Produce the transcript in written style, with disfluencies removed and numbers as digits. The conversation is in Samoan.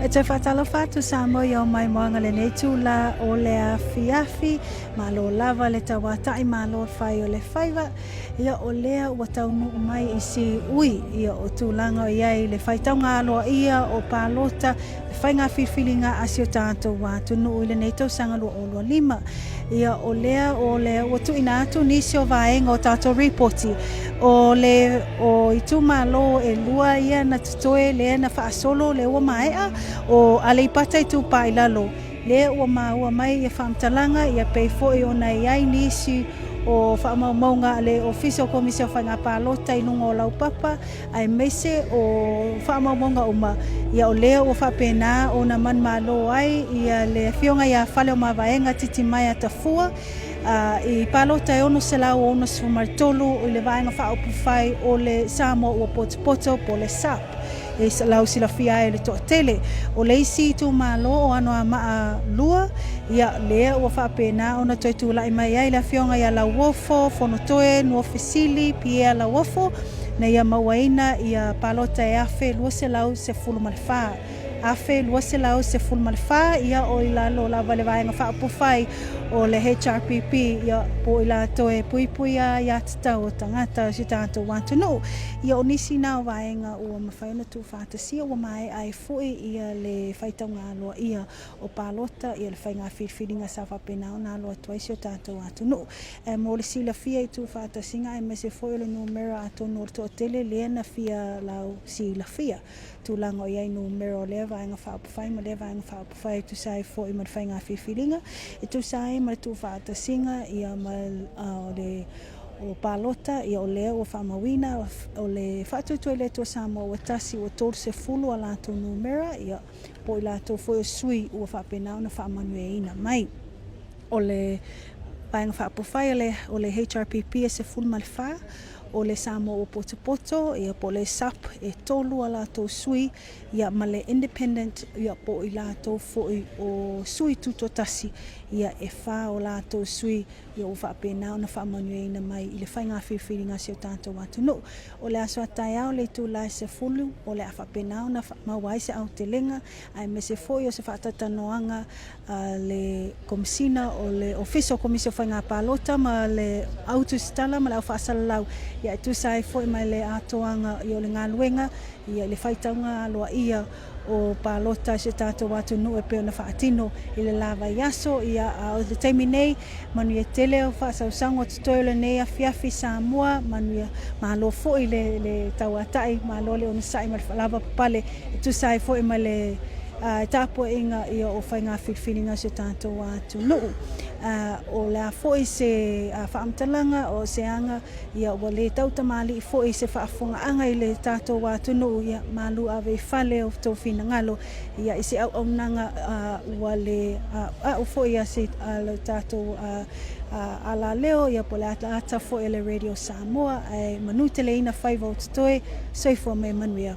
E toe faatalofa atu Samoa i ao mai moaga lenei itula o le afiafi. Malo lava le tauata'i, malo le fai o le faiva. Ia o lea ua taunuu mai i siui ia o tulaga o i ai le faitauga aloaia o palota, le faiga filifiliga a si o tatou atunuu i lenei tausaga 2025. Ia o lea o le ua tuuina atu nisi o vaega o tatou ripoti o le o itumalo e lua ia na totoe lea na faasolo lea ua maea o Aleipata Itupa i Lalo lea ua maua mai ia faamatalaga ia pei foi ona i ai nisi o faamaumauga a le Ofisa o Komisi o Faiga Palota i luga o laupapa aemaise o faamaumauga uma, ia o lea ua faapena ona manumalo ai ia le Afioga ia Faleomavaega Titimaea Tafua i palota e 663 i le Vaega Faaupufai o le Samoa Ua Potopoto po o le SUP e lausilafia ai le toatele. O le isi itumalo o Anoamaa 2, ia lea ua faapena ona toe tulai mai ai le Afioga ia Lauofo Fonotoe Nuafesili Pierre Lauofo, na ia mauaina ia palota e 1214. 1214 ia o i lalo lava le Vaega Faaupufai o le HRPP ia po o i latou e puipuia aiatatau o tagata o si o tatou atunuu. Ia o nisi na o vaega ua mafai ona tuufaatasia ua maea ai foi ia le faitauga aloaia o palota ia le faiga filifiliga sa faapena ona alo atu ai si o tatou atunuu. E mo le silafia i tuufaatasiga aemaise foi o le numera atonu o le toatele lea na fia lau silafia tulaga o i ai numera o lea Vaega Faaupufai ma lea Vaega Faaupufai e tusa ai foi ma le faiga filifiliga, e tusa ai ma le tuufaatasiga ia ma o le o palota ia o lea ua faamauina o le Faatuatua i le Atua Samoa ua tasi ua 30 a latou numera ia po o i latou foi o sui ua faapena ona faamanuiaina mai. O le Vaega Faaupufai o le HRPP e 14, o le Samoa Ua Potopoto ia po o le SUP e tolu a latou sui ia ma le Independent ia po o i latou foi o sui tutoatasi ia e fa o latou sui ia ua faapena ona faamanuiaina mai i le faiga filifiliga a si o tatou atunuu. O le aso a taeao le itula e 10 o le a faapena ona maua ai se aotelega aemaise foi o se faataitanoaga a le Komesina o le Ofisa o Komisi o Faiga Palota ma le au tusitala ma le au faasalalau ia e tusa ai foi ma le atoaga o le galuega ia i le faitauga aloaia o palota i si o tatou atunuu e pei ona faatino i le la vaiaso. Ia, a o le taimi nei, manuia tele o faasausauga o totoe o lenei afiafi Samoa, manuia malo foi le, le tauatai, malo le onosai ma le faalavapapale e tusa ai foi ma le tapuaiga ia o faiga filifiliga o si o tatou atunuu. O le a foi se faamatalaga o se aga Ia ua le tau tamalii foi se faafofogaaga i le tatou atunuu, ia malu ave i fale o tou finagalo, ia i se auaunaga ua le a'u foi a se a lo tatou alaleo, ia po o le ataata foi a le Radio Samoa, ae manuteleina faiva o totoe, soifua ma ia manuia.